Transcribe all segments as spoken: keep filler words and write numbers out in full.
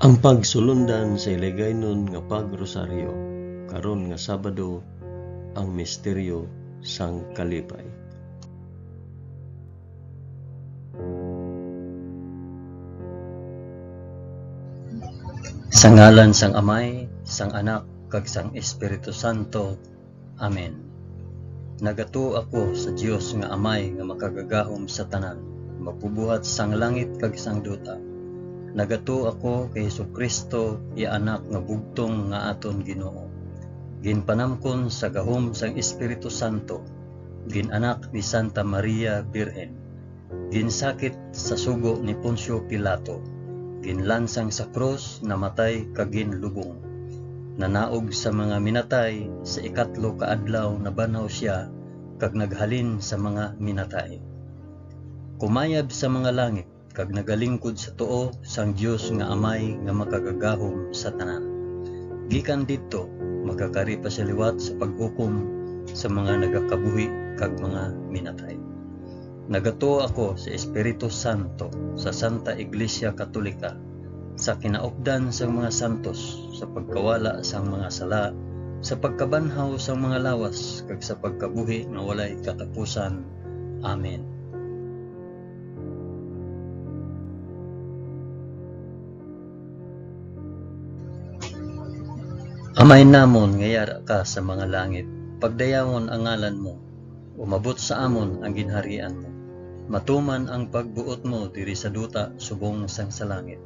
Ang pagsulundan sa Hiligaynon nga pag-rosaryo karon nga Sabado, ang misteryo sang kalipay. Sa ngalan sang Amay, sang Anak, kag sang Espiritu Santo. Amen. Nagatuo ako sa Dios nga Amay nga makagagahom sa tanan, magbubuhat sang langit kag sang duta. Nagatuo ako kay Jesu-Cristo, iya Anak nga bugtong nga aton Ginoo, ginpanamkon sa gahom sang Espiritu Santo, gin-anak ni Santa Maria Birhen, ginsakit sa sugo ni Poncio Pilato, ginlansang sa krus, namatay kag ginlubong. Nanaog sa mga minatay, sa ikatlo ka adlaw nabanhaw sia kag naghalin sa mga minatay. Kumayab sa mga langit kag nagalingkod sa tuo sang Dios nga Amay nga makagagahom sa tanan. Gikan didto, magakari pa sia liwat sa paghukom sa mga nagakabuhi kag mga minatay. Nagatuo ako sa Espiritu Santo, sa Santa Iglesia Katolika, sa kinaupdan sang mga santos, sa pagkawala sang mga sala, sa pagkabanhaw sang mga lawas, kag sa pagkabuhi nga walay katapusan. Amen. Amay namon nga yara ka sa mga langit, pagdayawon ang ngalan mo. Umabot sa amon ang ginharian mo. Matuman ang pagbuot mo diri sa duta subong sang sa langit.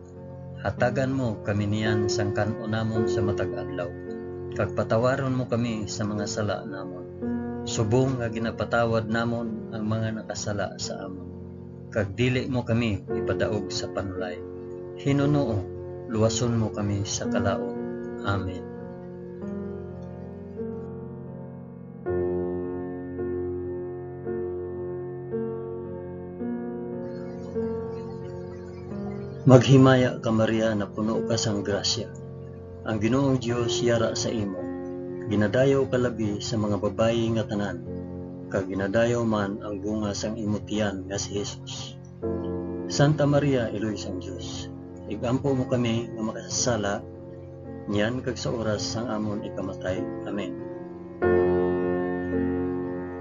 Hatagan mo kami niyan sang kan-on namon sa matag adlaw, kag patawaron mo kami sa mga sala namon, subong nga ginapatawad namon ang mga nakasala sa amon. Kag dili mo kami ipadaog sa panulay. Hinunoo, luwason mo kami sa kalaut. Amen. Maghimaya ka, Maria, napuno ka sang grasya. Ang Ginoong Dios yara sa imo. Ginadayaw ka labi sa mga babayi nga tanan, kag ginadayaw man ang bunga sang imo tiyan nga si Jesus. Santa Maria, Iloy sang Dios, ig-ampo mo kami nga makasasala, niyan kag sa oras sang amon ikamatay. Amen.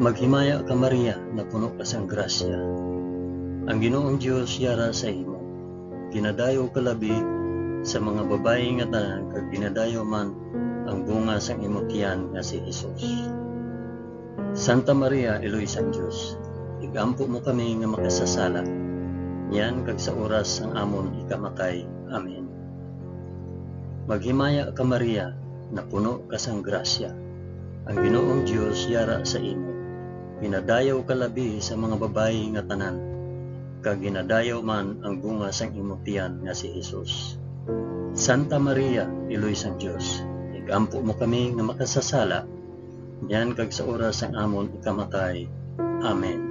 Maghimaya ka, Maria, napuno ka sang grasya. Ang Ginoong Dios yara sa imo. Ginadayaw ka labi sa mga babayi nga tanan, kag ginadayaw man ang bunga sang imo tiyan nga si Jesus. Santa Maria, Iloy sang Dios, ig-ampo mo kami nga makasasala, niyan kag sa oras sang amon ikamatay. Amen. Maghimaya ka, Maria, napuno ka sang grasya. Ang Ginoong Dios yara sa imo. Ginadayaw ka labi sa mga babayi nga tanan, kag ginadayaw man ang bunga sang imo tiyan nga si Jesus. Santa Maria, Iloy sang Dios, ig-ampo mo kami nga makasasala, niyan kag sa oras sang amon ikamatay. Amen.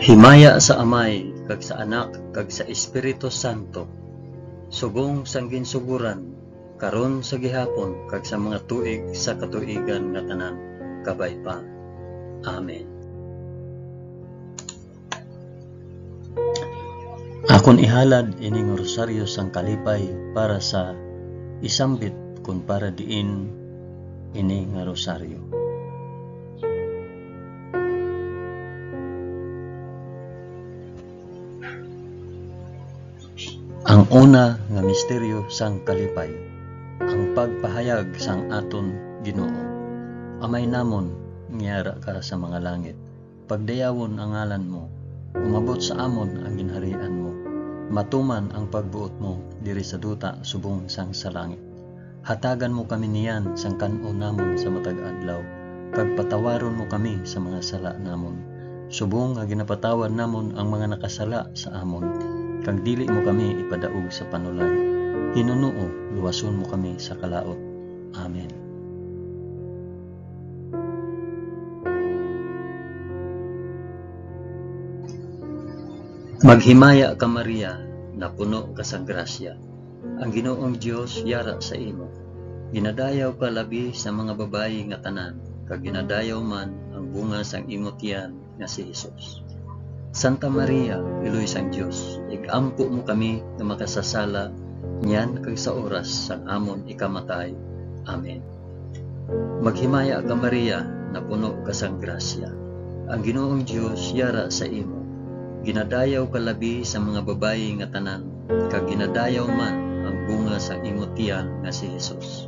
Himaya sa Amay, kag sa Anak, kag sa Espiritu Santo, subong sang ginsugoran, karon, sa gihapon, kag sa mga tuig sa katuigan nga tanan. Kabay pa. Amen. Akon ihalad ini nga rosaryo sang kalipay para sa isambit kon para diin ini nga rosaryo. Ang una nga misteryo sang kalipay, ang pagpahayag sang aton Ginoo. Amay namon nga yara ka sa mga langit, pagdayawon ang ngalan mo. Umabot sa amon ang ginharian mo. Matuman ang pagbuot mo diri sa duta subong sang sa langit. Hatagan mo kami niyan sang kan-on namon sa matag adlaw, kag patawaron mo kami sa mga sala namon, subong nga ginapatawad namon ang mga nakasala sa amon, kag dili mo kami ipadaog sa panulay. Hinunoo, luwason mo kami sa kalaut. Amen. Maghimaya ka, Maria, napuno ka sang grasya. Ang Ginoong Dios yara sa imo. Ginadayaw ka labi sa mga babayi nga tanan, kag ginadayaw man ang bunga sang imo tiyan nga si Jesus. Santa Maria, Iloy sang Dios, ig-ampo mo kami nga makasasala niyan kag sa oras sang amon ikamatay. Amen. Maghimaya ka, Maria, napuno ka sang grasya. Ang Ginoong Dios yara sa imo. Ginadayaw ka labi sa mga babayi nga tanan, kag ginadayaw man ang bunga sang imo tiyan nga si Jesus.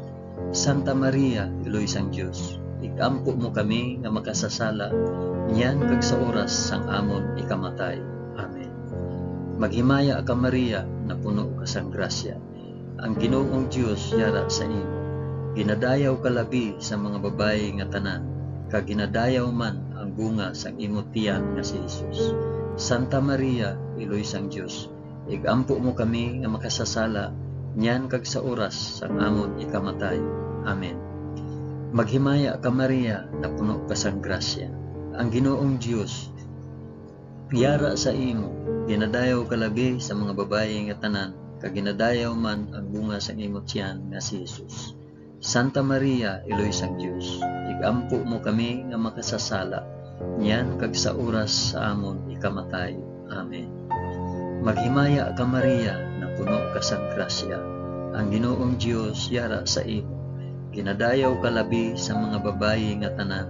Santa Maria, Iloy sang Dios, ig-ampo mo kami nga makasasala niyan kag sa oras sang amon ikamatay. Amen. Maghimaya ka, Maria, napuno ka sang grasya. Ang Ginoong Dios yara sa imo. Ginadayaw ka labi sa mga babayi nga tanan, kag ginadayaw man ang bunga sang imo tiyan nga si Jesus. Santa Maria, Iloy sang Dios, ig-ampo mo kami nga makasasala niyan kag sa oras sang amon ikamatay. Amen. Maghimaya ka, Maria, napuno ka sang grasya. Ang Ginoong Dios yara sa imo. Ginadayaw ka labi sa mga babayi nga tanan, kag ginadayaw man ang bunga sang imo tiyan nga si Jesus. Santa Maria, Iloy sang Dios, ig-ampo mo kami nga makasasala, niyan kag sa oras sa amon ikamatay. Amen. Maghimaya ka, Maria, napuno ka sang grasya. Ang Ginoong Dios yara sa imo. Ginadayaw ka labi sa mga babayi nga tanan,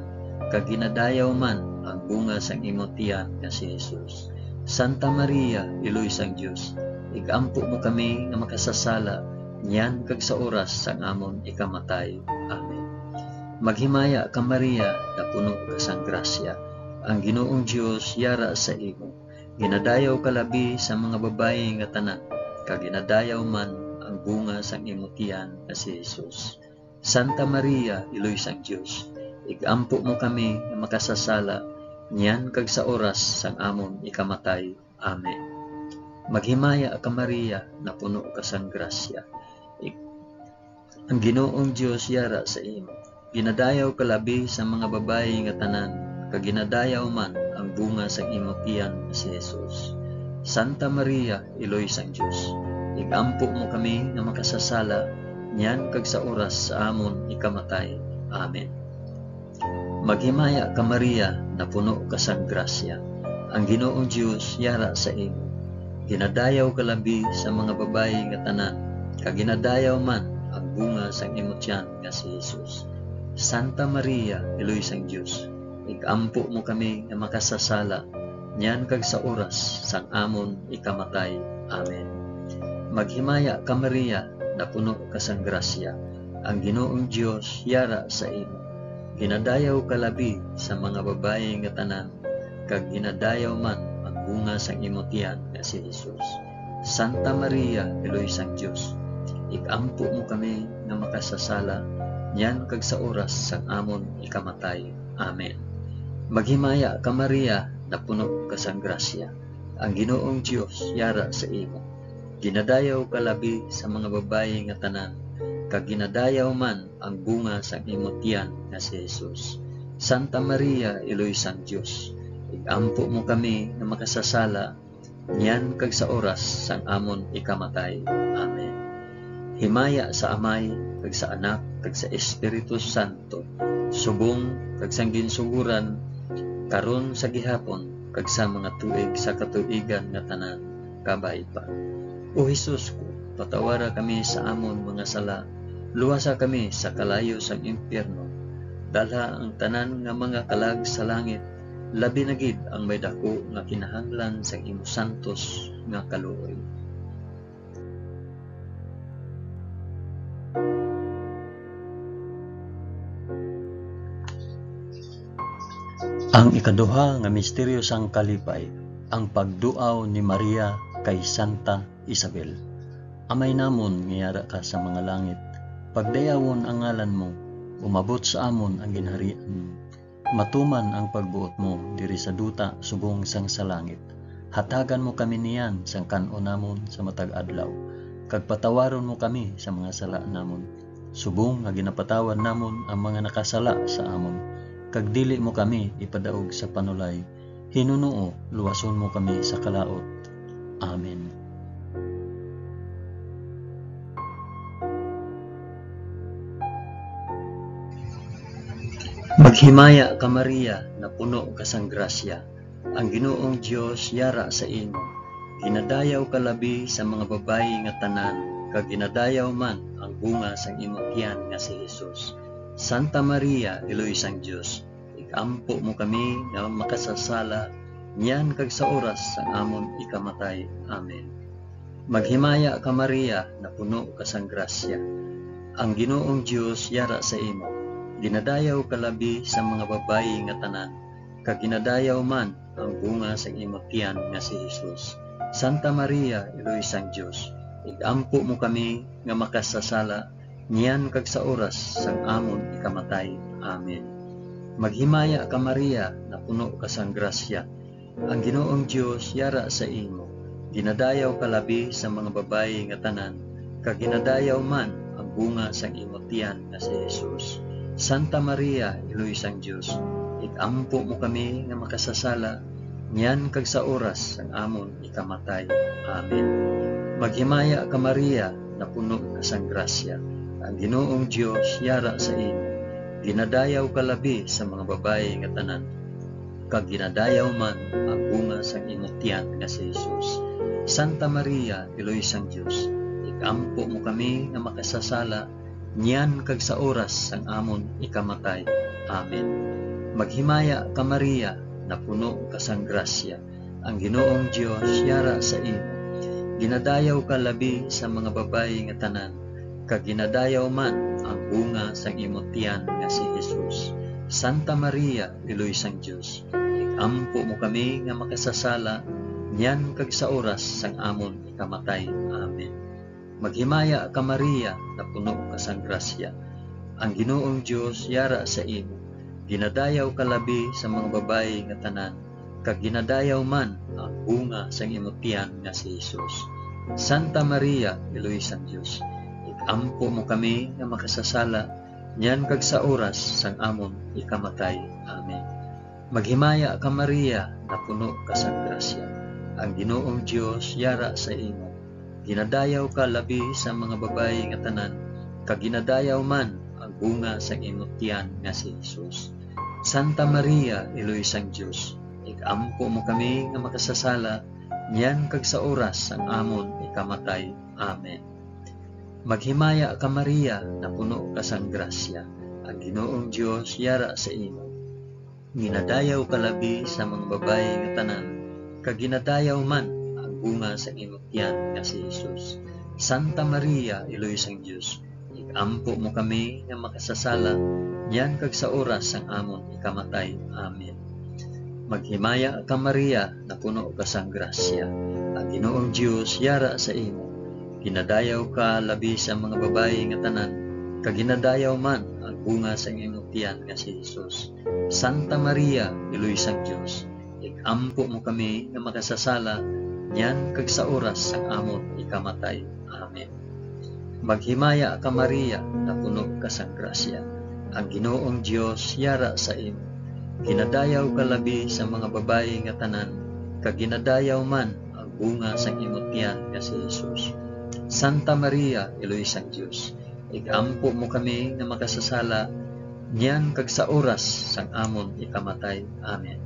kag ginadayaw man ang bunga sang imo tiyan nga si Jesus. Santa Maria, Iloy sang Dios, ig-ampo mo kami nga makasasala, niyan kag sa oras sang amon ikamatay. Amen. Maghimaya ka, Maria, napuno ka sang grasya. Ang Ginoong Dios yara sa imo. Ginadayaw ka labi sa mga babayi nga tanan, kag ginadayaw man ang bunga sang imo tiyan nga si Jesus. Santa Maria, Iloy sang Dios, ig-ampo mo kami nga makasasala, niyan kag sa oras sang amon ikamatay. Amen. Maghimaya ka, Maria, napuno ka sang grasya. Ig-, ang Ginoong Dios yara sa imo. Ginadayaw ka labi sa mga babayi nga tanan, kag ginadayaw man ang bunga sang imo tiyan nga si Jesus. Santa Maria, Iloy sang Dios, ig-ampo mo kami nga makasasala, niyan kag sa oras sa amon ikamatay. Amen. Maghimaya ka, Maria, napuno ka sang grasya. Ang Ginoong Dios yara sa imo. Ginadayaw ka labi sa mga babayi nga tanan, kag ginadayaw man ang bunga sang imo tiyan nga si Jesus. Santa Maria, Iloy sang Dios, ig-ampo mo kami nga makasasala, niyan kag sa oras sang amon ikamatay. Amen. Maghimaya ka, Maria, napuno ka sang grasya. Ang Ginoong Dios yara sa imo. Ginadayaw ka labi sa mga babayi nga tanan, kag ginadayaw man ang bunga sang imo tiyan nga si Jesus. Santa Maria, Iloy sang Dios, ig-ampo mo kami nga makasasala, niyan kag sa oras sang amon ikamatay. Amen. Maghimaya ka, Maria, napuno ka sang grasya. Ang Ginoong Dios yara sa imo. Ginadayaw ka labi sa mga babayi nga tanan, kag ginadayaw man ang bunga sang imo tiyan nga si Jesus. Santa Maria, Iloy sang Dios, ig-ampo mo kami nga makasasala, niyan kag sa oras sang amon ikamatay. Amen. Himaya sa Amay, kag sa Anak, kag sa Espiritu Santo, subong kag sang ginsugoran, karon, sa gihapon, kag sa mga tuig sa katuigan nga tanan. Kabay pa. O Jesus ko, patawara kami sa amon mga sala, luwasa kami sa kalayo sang impyerno, dalha ang tanan nga mga kalag sa langit, labi na gid ang may daku nga kinahanglan sang imo santos nga kaluoy. Ang ikaduha nga misteryo sang kalipay, ang pagduaw ni Maria kay Santa Isabel. Amay namon nga yara ka sa mga langit, pagdayawon ang ngalan mo, umabot sa amon ang ginharian mo. Matuman ang pagbuot mo diri sa duta subong sang sa langit. Hatagan mo kami niyan sang kan-on namon sa matag adlaw, kag patawaron mo kami sa mga sala namon, subong nga ginapatawad namon ang mga nakasala sa amon, kag dili mo kami ipadaog sa panulay. Hinunoo, luwason mo kami sa kalaut. Amen. Maghimaya ka, Maria, napuno ka sang grasya, ang Ginoong Dios yara sa imo. Ginadayaw ka labi sa mga babayi nga tanan, kag ginadayaw man ang bunga sang imo tiyan nga si Jesus. Santa Maria, Iloy sang Dios, ig-ampo mo kami nga makasasala, niyan kag sa oras sang amon ikamatay. Amen. Maghimaya ka, Maria, napuno ka sang grasya. Ang Ginoong Dios yara sa imo. Ginadayaw ka labi sa mga babayi nga tanan, kag ginadayaw man ang bunga sang imo tiyan nga si Jesus. Santa Maria, Iloy sang Dios, ig-ampo mo kami nga makasasala, niyan kag sa oras sang amon ikamatay. Amen. Maghimaya ka, Maria, napuno ka sang grasya. Ang Ginoong Dios yara sa imo. Ginadayaw ka labi sa mga babayi nga tanan, kag ginadayaw man ang bunga sang imo tiyan nga si Jesus. Santa Maria, Iloy sang Dios, ig-ampo mo kami nga makasasala, niyan kag sa oras sang amon ikamatay. Amen. Maghimaya ka, Maria, napuno ka sang grasya. Ang Ginoong Dios yara sa imo. Ginadayaw ka labi sa mga babayi nga tanan, kag ginadayaw man ang bunga sang imo tiyan nga si Jesus. Santa Maria, Iloy sang Dios, ig-ampo mo kami nga makasasala, niyan kag sa oras sang amon ikamatay. Amen. Maghimaya ka, Maria, napuno ka sang grasya. Ang Ginoong Dios yara sa imo. Ginadayaw ka labi sa mga babayi nga tanan, kag ginadayaw man ang bunga sang imo tiyan nga si Jesus. Santa Maria, Iloy sang Dios, ig-ampo mo kami nga makasasala, niyan kag sa oras sang amon ikamatay. Amen. Maghimaya ka, Maria, napuno ka sang grasya. Ang Ginoong Dios yara sa imo. Ginadayaw ka labi sa mga babayi nga tanan, kag ginadayaw man ang bunga sang imo tiyan nga si Jesus. Santa Maria, Iloy sang Dios, ig-ampo mo kami nga makasasala, niyan kag sa oras sang amon ikamatay. Amen. Maghimaya ka, Maria, napuno ka sang grasya. Ang Ginoong Dios yara sa imo. Ginadayaw ka labi sa mga babayi nga tanan, kag ginadayaw man ang bunga sang imo tiyan nga si Jesus. Santa Maria, Iloy sang Dios, ig-ampo mo kami nga makasasala, niyan kag sa oras sang amon ikamatay. Amen. Maghimaya ka, Maria, napuno ka sang grasya. Ang Ginoong Dios yara sa imo. Ginadayaw ka labi sa mga babayi nga tanan, kag ginadayaw man ang bunga sang imo tiyan nga si Jesus. Santa Maria, Iloy sang Dios, ig-ampo mo kami nga makasasala, niyan kag sa oras sang amon ikamatay. Amen. Maghimaya ka, Maria, napuno ka sang grasya. Ang Ginoong Dios yara sa imo. Ginadayaw ka labi sa mga babayi nga tanan, kag ginadayaw man ang bunga sang imong tiyan nga si Jesus. Santa Maria, Iloy sang Dios, ig-ampo mo kami nga makasasala, niyan kag sa oras sang amon ikamatay. Amen. Maghimaya ka, Maria, napuno ka sang grasya. Ang Ginoong Dios yara sa imo. Ginadayaw ka labi sa mga babayi nga tanan, kag ginadayaw man ang bunga sang imo tiyan nga si Jesus. Santa Maria, Iloy sang Dios, ig-ampo mo kami nga makasasala, niyan kag sa oras sang amon ikamatay. Amen.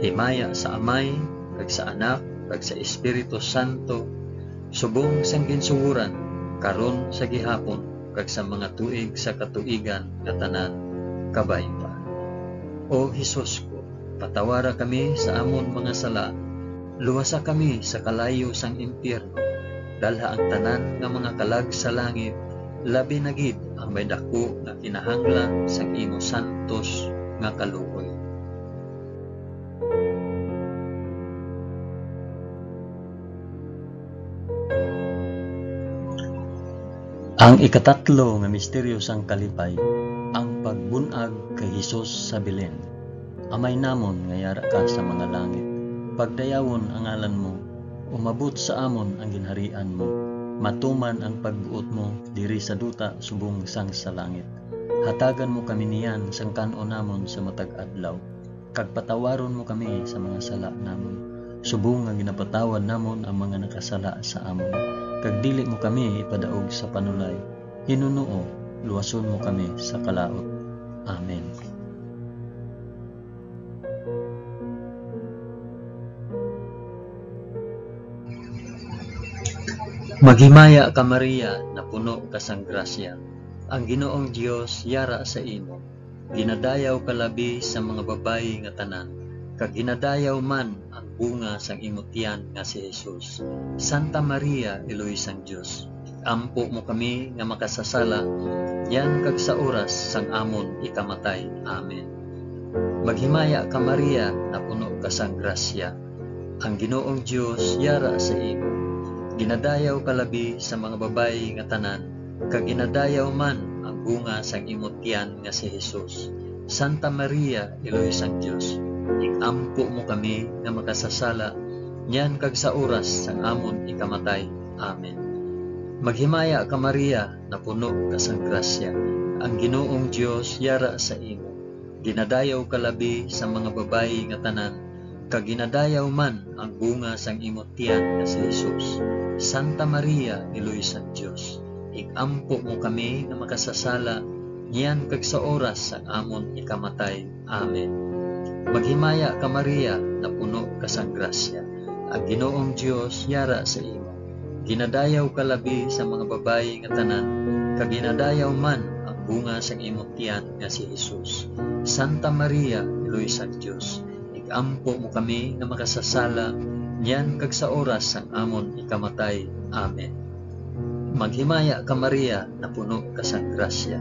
Himaya sa Amay, kag sa Anak, kag sa Espiritu Santo, subong sang ginsugoran, karon, sa gihapon, kag sa mga tuig sa katuigan nga tanan. Kabay pa. O Jesus ko, patawara kami sa amon mga sala, luwasa kami sa kalayo sang impyerno, dalha ang tanan nga mga kalag sa langit, labi na gid ang may daku nga kinahanglan sang imo santos nga kaluoy. Ang ikatatlo nga misteryo sang kalipay, ang pagbun-ag kay Jesus sa Belen. Amay namon nga yara ka sa mga langit, pagdayawon ang ngalan mo, umabot sa amon ang ginharian mo, matuman ang pagbuot mo diri sa duta subong sang sa langit. Hatagan mo kami niyan sang kan-on namon sa matag adlaw, kag patawaron mo kami sa mga sala namon, subong nga ginapatawad namon ang mga nakasala sa amon, kag dili mo kami ipadaog sa panulay, hinunoo, luwason mo kami sa kalaut. Amen. Maghimaya ka, Maria, napuno ka sang grasya. Ang Ginoong Dios yara sa imo. Ginadayaw ka labi sa mga babayi nga tanan, kag ginadayaw man ang bunga sang imo tiyan nga si Jesus. Santa Maria, Iloy sang Dios, ig-ampo mo kami nga makasasala, niyan kag sa oras sang amon ikamatay. Amen. Maghimaya ka, Maria, napuno ka sang grasya. Ang Ginoong Dios yara sa imo. Ginadayaw ka labi sa mga babayi nga tanan, kag ginadayaw man ang bunga sang imo tiyan nga si Jesus. Santa Maria, Iloy sang Dios, ig-ampo mo kami nga makasasala, niyan kag sa oras sang amon ikamatay. Amen. Maghimaya ka, Maria, napuno ka sang grasya. Ang Ginoong Dios yara sa imo. Ginadayaw ka labi sa mga babayi nga tanan, kag ginadayaw man ang bunga sang imo tiyan nga si Jesus. Santa Maria, Iloy sang Dios, ig-ampo mo kami nga makasasala, niyan kag sa oras sang amon ikamatay. Amen. Maghimaya ka, Maria, napuno ka sang grasya. Ang Ginoong Dios yara sa imo. Ginadayaw ka labi sa mga babayi nga tanan, kag ginadayaw man ang bunga sang imo tiyan nga si Jesus. Santa Maria, Iloy sang Dios, ig-ampo mo kami nga makasasala, niyan kag sa oras sang amon ikamatay. Amen. Maghimaya ka, Maria, napuno ka sang grasya.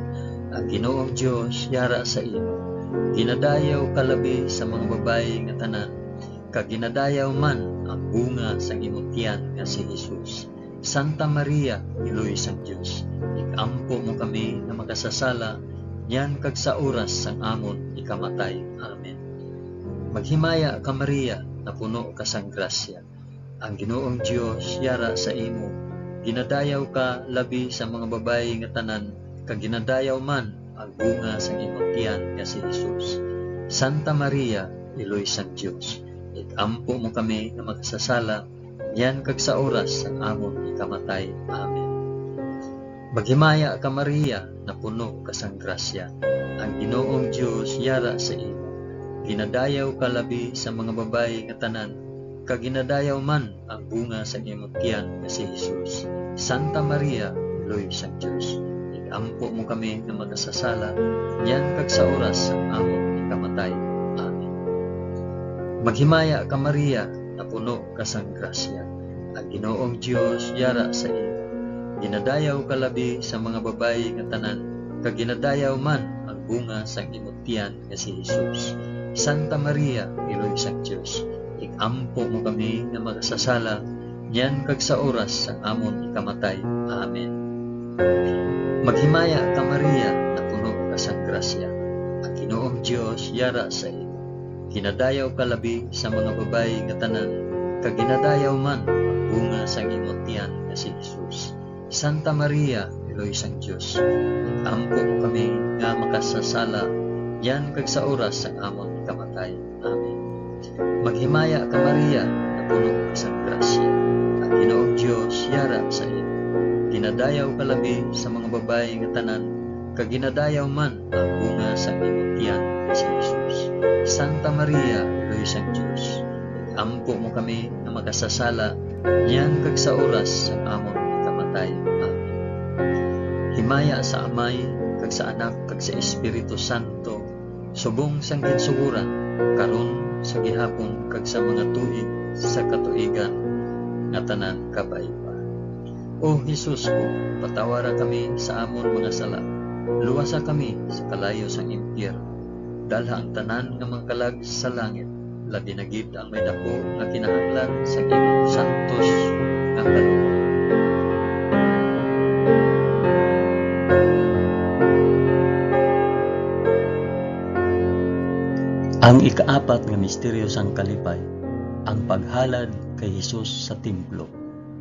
Ang Ginoong Dios yara sa imo. Ginadayaw ka labi sa mga babayi nga tanan, kag ginadayaw man ang bunga sang imo tiyan nga si Jesus. Santa Maria, Iloy sang Dios, ig-ampo mo kami nga makasasala, niyan kag sa oras sang amon ikamatay. Amen. Maghimaya ka, Maria, napuno ka sang grasya. Ang Ginoong Dios yara sa imo. Ginadayaw ka labi sa mga babayi nga tanan, kag ginadayaw man ang bunga sang imo tiyan nga si Jesus. Santa Maria, Iloy sang Dios, ig-ampo mo kami nga makasasala, niyan kag sa oras sang amon ikamatay. Amen. Maghimaya ka, Maria, napuno ka sang grasya. Ang Ginoong Dios yara sa imo. Ginadayaw ka labi sa mga babayi nga tanan, kag ginadayaw man ang bunga sang imo tiyan nga si Jesus. Santa Maria, Iloy sang Dios, ig-ampo mo kami nga makasasala, niyan kag sa oras sang amon ikamatay. Amen. Maghimaya ka, Maria, napuno ka sang grasya. Ang Ginoong Dios yara sa imo. Ginadayaw ka labi sa mga babayi nga tanan, kag ginadayaw man ang bunga sang imo tiyan nga si Jesus. Santa Maria, Iloy sang Dios, ig-ampo mo kami nga makasasala, niyan kag sa oras sang amon ikamatay. Amen. Maghimaya ka, Maria, napuno ka sang grasya. Ang Ginoong Dios yara sa imo. Ginadayaw ka labi sa mga babayi nga tanan, kag ginadayaw man ang bunga sang imo tiyan nga si Jesus. Santa Maria, Iloy sang Dios, ampo mo kami nga makasasala, niyan kag sa oras sang amon ikamatay. Amen. Maghimaya ka, Maria, napuno ka sang grasya. Ang Ginoong Dios yara sa imo. Ginadayaw ka labi sa mga babayi nga tanan, kag ginadayaw man ang bunga sang imo tiyan nga si Jesus. Santa Maria, Iloy sang Dios, ampo mo kami nga makasasala, niyan kag sa oras sang amon ikamatay. Amen. Himaya sa Amay, kag sa Anak, kag sa Espiritu Santo, subong sang ginsugoran, karon, sa gihapon, kag sa mga tuig sa katuigan nga tanan. Kabay pa. O Jesus ko, patawara kami sa amon mga sala, luwasa kami sa kalayo sang impyerno, dalha ang tanan nga mga kalag sa langit, labi na gid ang may daku nga kinahanglan sa imong santos nga kalooban. Ang ikaapat nga misteryo sang kalipay, ang paghalad kay Jesus sa templo.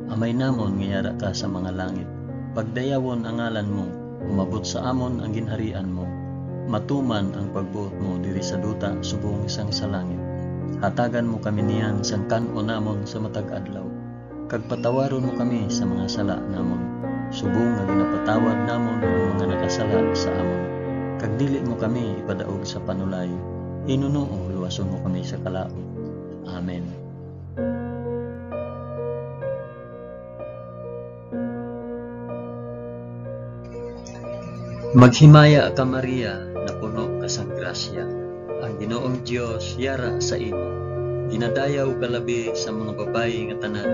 Amay namon nga yara ka sa mga langit, pagdayawon ang ngalan mo, umabot sa amon ang ginharian mo, matuman ang pagbuot mo diri sa duta subong sang sa langit. Hatagan mo kami niyan sang kan-on namon sa matag adlaw, kag patawaron mo kami sa mga sala namon, subong nga ginapatawad namon ang mga nakasala sa amon. Kag dili mo kami ipadaog sa panulay, hinunoo luwason mo kami sa kalaut. Amen. Maghimaya ka, Maria, napuno ka sang grasya. Ang Ginoong Dios yara sa imo. Ginadayaw ka labi sa mga babayi nga tanan,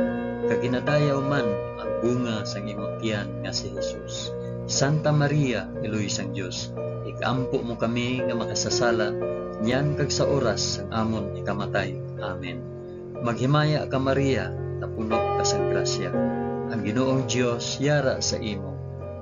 kag ginadayaw man ang bunga sang imo tiyan nga si Jesus. Santa Maria, Iloy sang Dios, ig-ampo mo kami nga makasasala, niyan kag sa oras sang amon ikamatay. Amen. Maghimaya ka, Maria, napuno ka sang grasya. Ang Ginoong Dios yara sa imo.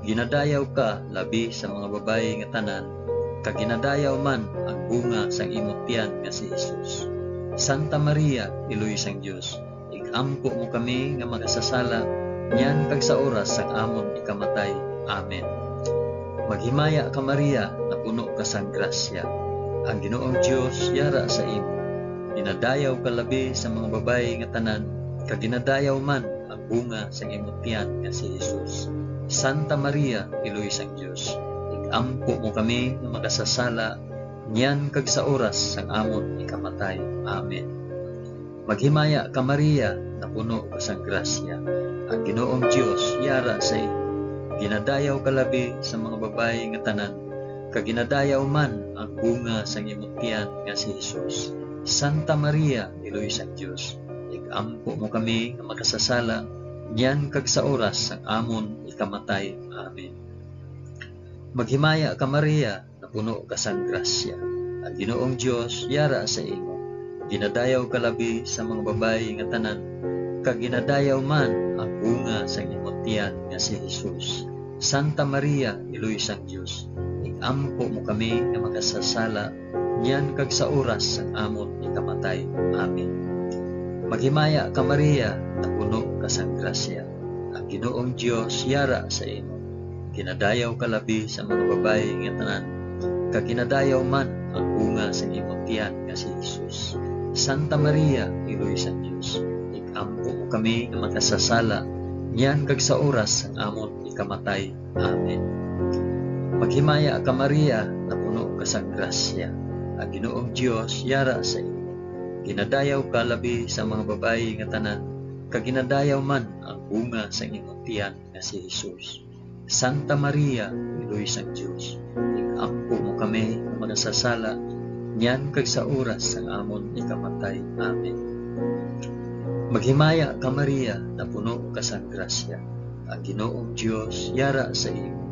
Ginadayaw ka labi sa mga babayi nga tanan, kag ginadayaw man ang bunga sang imo tiyan nga si Jesus. Santa Maria, Iloy sang Dios, ig-ampo mo kami nga makasasala, niyan kag sa oras sang amon ikamatay. Amen. Maghimaya ka, Maria, napuno ka sang grasya. Ang Ginoong Dios yara sa imo. Ginadayaw ka labi sa mga babayi nga tanan, kag ginadayaw man ang bunga sang imo tiyan nga si Jesus. Santa Maria, Iloy sang Dios, ig-ampo mo kami nga makasasala, niyan kag sa oras sang amon ikamatay. Amen. Maghimaya ka, Maria, napuno ka sang grasya. Ang Ginoong Dios yara sa imo. Ginadayaw ka labi sa mga babayi nga tanan, kag ginadayaw man ang bunga sang imo tiyan nga si Jesus. Santa Maria, Iloy sang Dios, ig-ampo mo kami nga makasasala, niyan kag sa oras sang amon ikamatay. Amen. Maghimaya ka, Maria, napuno ka sang grasya. Ang Ginoong Dios yara sa imo. Ginadayaw ka labi sa mga babayi nga tanan, kag ginadayaw man ang bunga sang imo tiyan nga si Jesus. Santa Maria, Iloy sang Dios, ig-ampo mo kami nga makasasala, niyan kag sa oras sang amon ikamatay. Amen. Maghimaya ka, Maria, napuno ka sang grasya. Ang Ginoong Dios yara sa imo. Ginadayaw ka labi sa mga babayi nga tanan, kag ginadayaw man ang bunga sang imo tiyan nga si Jesus. Santa Maria, Iloy sang Dios, ig-ampo mo kami nga makasasala, niyan kag sa oras sang amon ikamatay. Amen. Maghimaya ka, Maria, napuno ka sang grasya. Ang Ginoong Dios yara sa imo. Ginadayaw ka labi sa mga babayi nga tanan, kag ginadayaw man ang bunga sang imo tiyan nga si Jesus. Santa Maria, Iloy sang Dios, ig-ampo mo kami nga makasasala, niyan kag sa oras sang amon ikamatay. Amen. Maghimaya ka, Maria, napuno ka sang grasya. Ang Ginoong Dios yara sa imo.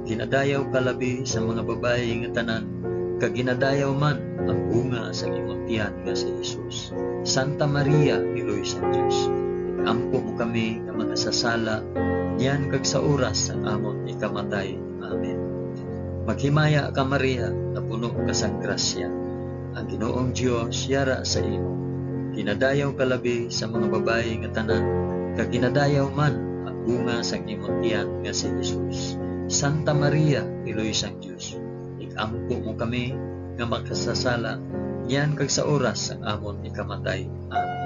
Ginadayaw ka labi sa mga babayi nga tanan, kag ginadayaw man ang bunga sang imo tiyan nga si Jesus. Santa Maria, Iloy sang Dios, ig-ampo mo kami nga makasasala, niyan kag sa oras sang amon ikamatay. Amen. Maghimaya ka, Maria, napuno ka sang grasya. Ang Ginoong Dios yara sa imo. Ginadayaw ka labi sa mga babayi nga tanan, kag ginadayaw man ang bunga sang imo tiyan nga si Jesus. Santa Maria, Iloy sang Dios, ig-ampo mo kami nga makasasala, niyan kag sa oras sang amon ikamatay. Amen.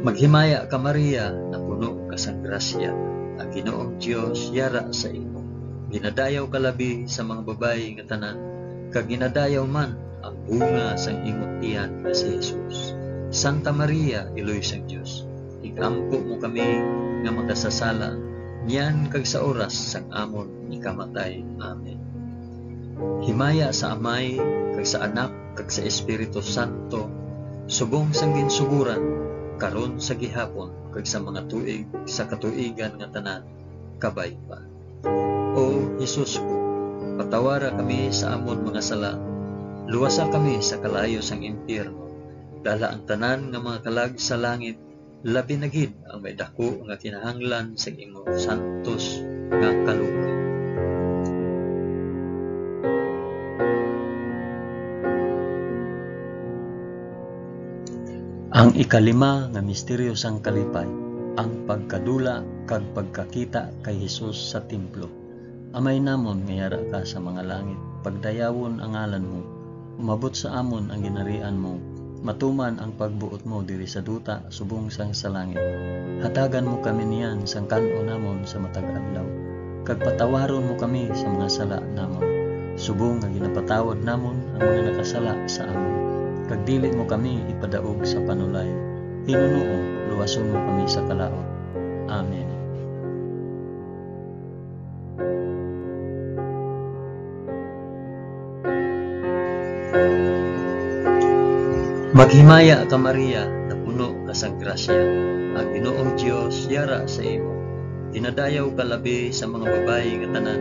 Maghimaya ka, Maria, napuno ka sang grasya. Ang Ginoong Dios yara sa imo. Ginadayaw ka labi sa mga babayi nga tanan, kag ginadayaw man ang bunga sang imo tiyan nga si Jesus. Santa Maria, Iloy sang Dios, ig-ampo mo kami nga makasasala, niyan kag sa oras sang amon ikamatay. Amen. Himaya sa Amay, kag sa Anak, kag sa Espiritu Santo, subong sang ginsugoran, karon, sa gihapon, kag sa mga tuig sa katuigan nga tanan. Kabay pa. O Jesus ko, patawara kami sa amon mga sala, luwasa kami sa kalayo sang impyerno, dala ang tanan nga mga kalag sa langit, labi na gid ang may daku nga kinahanglan sa imo santos nga kaluoy. Ang ikalima nga misteryo sang kalipay, ang pagkadula kag pagkakita kay Jesus sa templo. Amay namon nga yara ka sa mga langit, pagdayawon ang ngalan mo. Umabot sa amon ang ginharian mo. Matuman ang pagbuot mo diri sa duta subong sang sa langit. Hatagan mo kami niyan sang kan-o namon sa matag adlaw, kag patawaron mo kami sa mga sala namon, subong nga ginapatawad namon ang mga nakasala sa amon. Kag dili mo kami ipadaog sa panulay. Hinunoo, luwason mo kami sa kalaut. Amen. Maghimaya ka, Maria, napuno ka sang grasya, ang Ginoong Dios yara sa imo. Ginadayaw ka labi sa mga babayi nga tanan,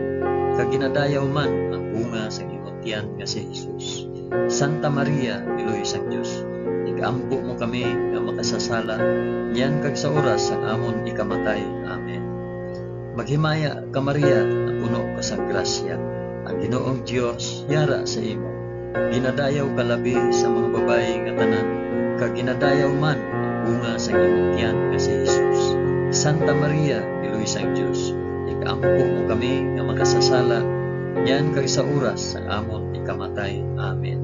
kag ginadayaw man ang bunga sang imong tiyan nga si Jesus. Santa Maria, Iloy sang Dios, igampo mo kami nga makasasala, niyan kag sa oras sang amon ikamatay. Amen. Maghimaya ka, Maria, napuno ka sang grasya, ang Ginoong Dios yara sa imo. Ginadayaw ka labi sa mga babayi nga tanan, kag ginadayaw man ang bunga sang imong tiyan nga si Jesus. Santa Maria, Iloy sang Dios, igampo mo kami nga makasasala, niyan kag sa oras sang amon ikamatay. Amen.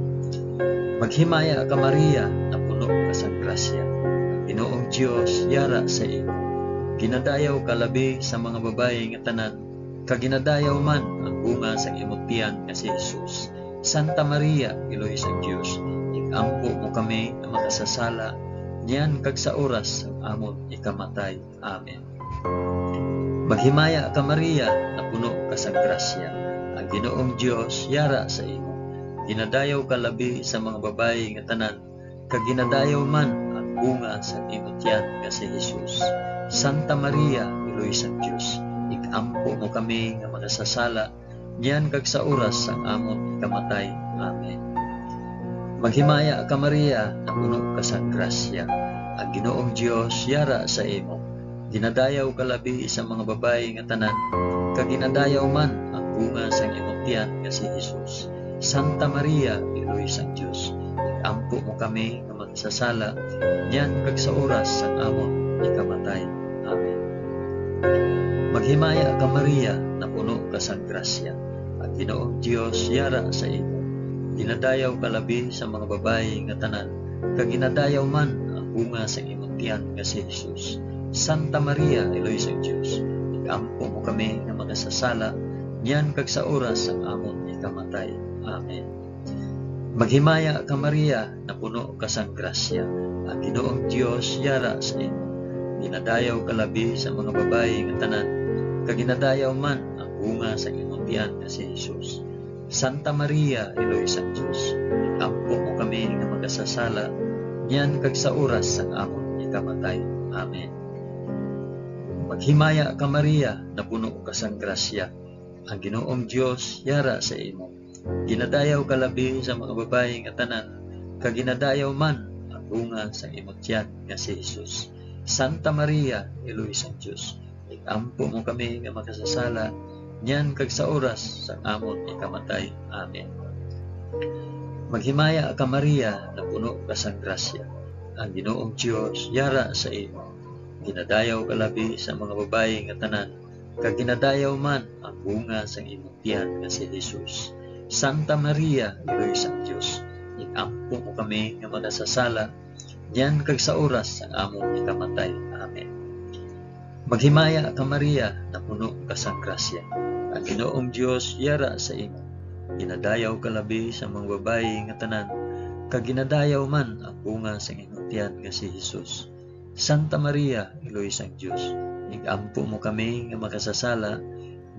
Maghimaya ka, Maria, napuno ka sang grasya, ang Ginoong Dios yara sa imo. Ginadayaw ka labi sa mga babayi nga tanan, kag ginadayaw man ang bunga sang imong tiyan nga si Jesus. Santa Maria, Iloy sang Dios, igampo mo kami nga makasasala, niyan kag sa oras sang amon ikamatay. Amen. Maghimaya ka, Maria, napuno ka sang grasya, ang Ginoong Dios yara sa imo. Ginadayaw ka labi sa mga babayi nga tanan, kag ginadayaw man ang bunga sang imong tiyan nga si Jesus. Santa Maria, Iloy sang Dios, igampo mo kami nga makasasala, niyan kag sa oras sang amon ikamatay. Amen. Maghimaya ka, Maria, napuno ka sang grasya, ang Ginoong Dios yara sa imo. Ginadayaw ka labi sa mga babayi nga tanan, kag ginadayaw man ang bunga sang imong tiyan nga si Jesus. Santa Maria, Iloy sang Dios, igampo mo kami nga makasasala, niyan kag sa oras sang amon ikamatay. Amen. Maghimaya ka, Maria, napuno ka sang grasya, ang Ginoong Dios yara sa imo. Ginadayaw ka labi sa mga babayi nga tanan, kag ginadayaw man ang bunga sang imong tiyan nga si Jesus. Santa Maria, Iloy sang Dios, igampo mo kami nga makasasala, niyan kag sa oras sang amon ikamatay. Amen. Maghimaya ka, Maria, napuno ka sang grasya, ang Ginoong Dios yara sa imo. Ginadayaw ka labi sa mga babayi nga tanan, kag ginadayaw man ang bunga sa imong tiyan nga si Jesus. Santa Maria, Iloy sang Dios, igampo mo kami nga makasasala, niyan kag sa oras sang amon ikamatay. Amen. Maghimaya ka, Maria, napuno ka sang grasya, ang Ginoong Dios yara sa imo. Ginadayaw ka labi sa mga babayi nga tanan, kag ginadayaw man ang bunga sang imong tiyan nga si Jesus. Santa Maria, Iloy sang Dios, igampo mo kami nga makasasala, niyan kag sa oras sang amon ikamatay. Amen. Maghimaya ka, Maria, napuno ka sang grasya, ang Ginoong Dios yara sa imo. Ginadayaw ka labi sa mga babayi nga tanan, kag ginadayaw man ang bunga sang imong tiyan nga si Jesus. Santa Maria, Iloy sang Dios, igampo mo kami nga makasasala, niyan kag sa oras sang amon ikamatay. Amen. Maghimaya ka, Maria, napuno ka sang grasya, ang Ginoong Dios yara sa imo. Ginadayaw ka labi sa mga babayi nga tanan, kag ginadayaw man ang bunga sang imong tiyan nga si Jesus. Santa Maria, Iloy sang Dios, igampo mo kami nga makasasala,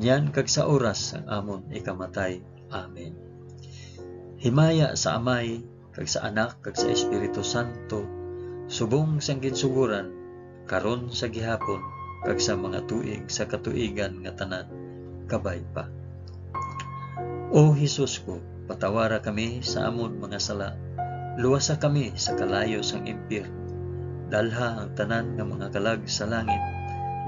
niyan kag sa oras sang amon ikamatay. Amen. Himaya sa Amay, kag sa Anak, kag sa Espiritu Santo, subong sang ginsugoran, karon, sa gihapon, kag sa mga tuig sa katuigan nga tanan. Kabay pa. O Jesus ko, patawara kami sa amon mga sala, luwasa kami sa kalayo sang impyerno, dalha ang tanan nga mga kalag sa langit,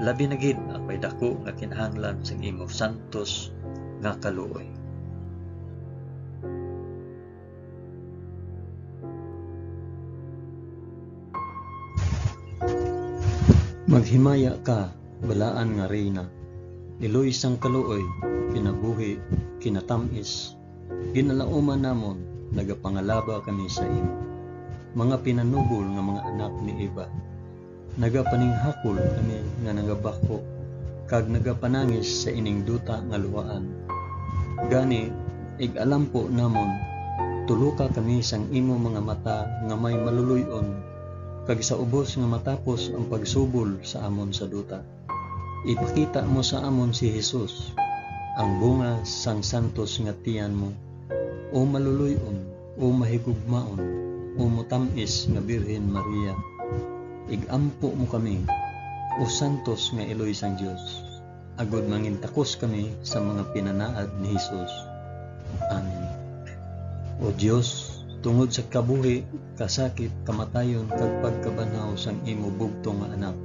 labi na gid ang may daku nga kinahanglan sang imo santos nga kaluoy. Maghimaya ka, balaan nga Reyna, iloy sang kaluoy, kinabuhi, kinatamis, ginalauman namon, nagapangalaba kami sa imo. Mga pinanubol nga mga anak ni Eva, nagapaninghakol kami nga nagabakho, kag nagapanangis sa ining duta nga luhaan. Gani, ig-alampo namon, tuloka kami sang imo mga mata nga may maluloy-on, kag sa ubos nga matapos ang pagsubol sa amon sa duta, ipakita mo sa amon si Jesus, ang bunga sang santos nga tiyan mo, o maluloy-on, O mahigugmaon, o motam-is nga Birhen Maria, ig-ampo mo kami, o santos nga iloy sang Dios, agod mangintakos kami sa mga pinanaad ni Jesus. Amen. O Dios, tungod sa kabuhi, kasakit, kamatayon, kag pagkabanhaw sang imo bugtong nga Anak,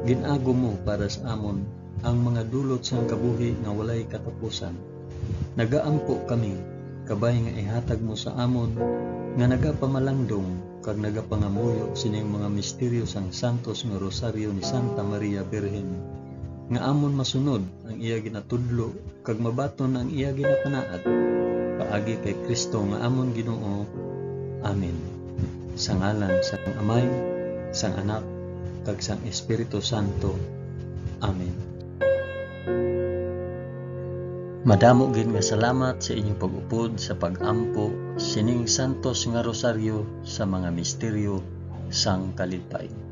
gin-agom mo para sa amon ang mga dulot sang kabuhi nga walay katapusan. Nagaampo kami, kabay nga ihatag mo sa amon nga nagapamalangdong kag nagapangamuyo sining mga misteryo sang santos nga Rosaryo ni Santa Maria Birhen, nga amon masunod ang iya ginatudlo kag mabaton ang iya ginapanaad, paagi kay Cristo nga amon Ginoo. Amen. Sa ngalan sang Amay, sang Anak, kag sang Espiritu Santo. Amen. Madamo gid nga salamat sa inyong pag-upod sa pag-ampo sining santos nga rosaryo sa mga misteryo sang kalipay.